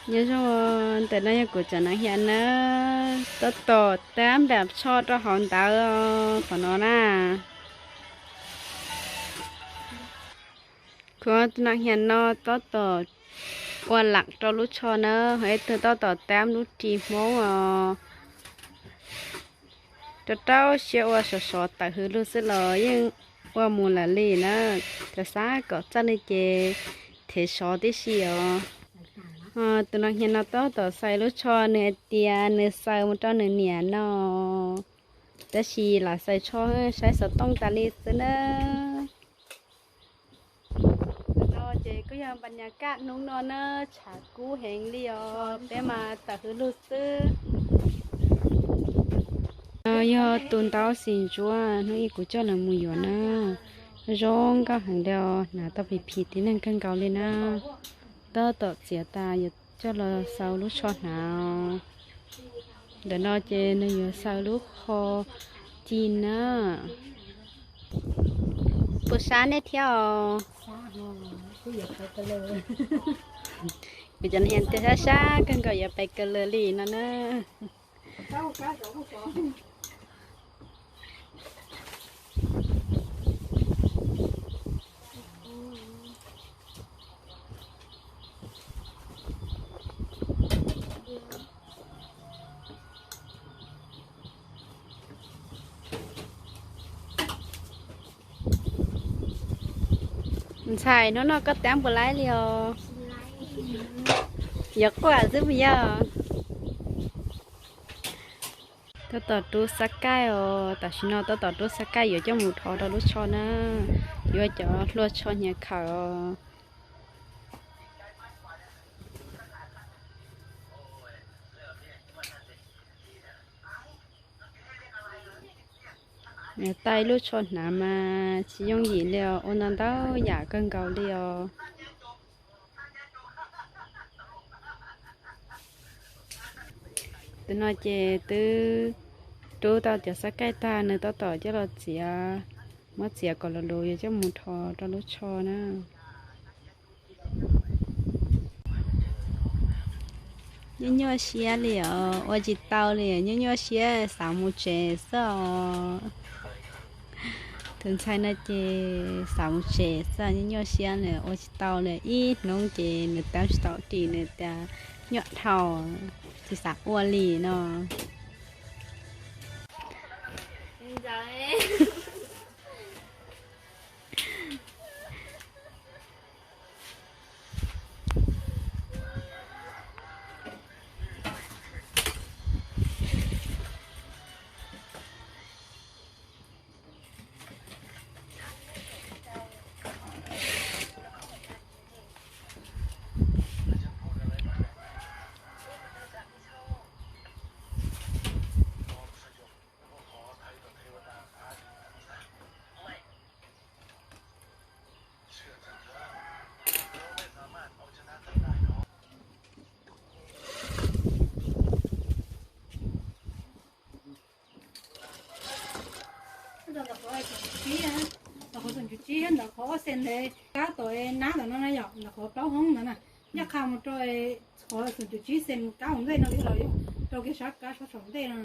Nyob zoo, ntawm no yog kuv cov nag hia na, tab tom tab npam tsho rau hauv ntawv qhov no na. Kuv tus nag hia no tab tom ua lam rau lub tsho na, ho ib tug tab tom tab lub ris Hmoob os. Rau rau siab ua sov sov tawm hws lug xwb los yeej ua mus lawm li na. Cov xav kom txawj ne ces thev sov tib si os. Tus nag hia no tab tom xaws lub tsho, nws hais tias nws xaws mus rau nws niam no, tab sis lam xaws tsho saib xov tooj tas li xwb na. Ntawm no ces kuj yog npa nyas kaj hnub no na, tshav kub heev li os, peb mas tawm hws lug xwb. No yog tus ntaub xis ntsuab hnub ib kuv coj lawv mus yuav na, zoo nkauj heev li os, hnav tau phim phim tib neeg kawg nkaus li na. Tab tom txiav tas yuav coj los xaws lub tsho hnav. Ntawm no ces nws yuav xaws lub qho ci na. Puas sab nej thiab os? Kuv cov nag hia tias sab sab kawg nkaus yuav pais kaw lawg li no na. Ntxhais, hnub no koj tab puas laib li os? Yuav quaj xwb puas yog? Tab tom rub xab kaij os, tam sim no tab tom rub xab kaij yuav coj mus rho rau lub tsho na, yuav cov hlua tsho hniav khawm os. Tais lub tsho hnav mas tsis yooj yim li os, ua ntau ntau yam kawg nkaus li os. Tus no ces twb rub tau cov xab kaij tag, nws tab tom coj los txiav, muab txiav kom luv luv yuav coj mus rho rau lub tsho na. Nyuaj nyuaj siab li os, ua tsis tau li, nyuaj nyuaj siab xav mus tsev xwb os. Tus ntxhais no ces xav mus tsev xwb, nyuaj nyuaj siab li, ua tsis tau li, ib hnub ces nws tab tsis tau ris, nws tias nyuaj dhau, tsis xav ua li no. Ntawm qhov xoom tsib, ntawm qhov xees ntev kab tom nab ntawm no na yom, ntawm qhov plaub hoob ntawd na, yaj qha mus rau qhov xoom tsib xees kab hauv ntej no los rau kiag sab kab sab saum ntej no.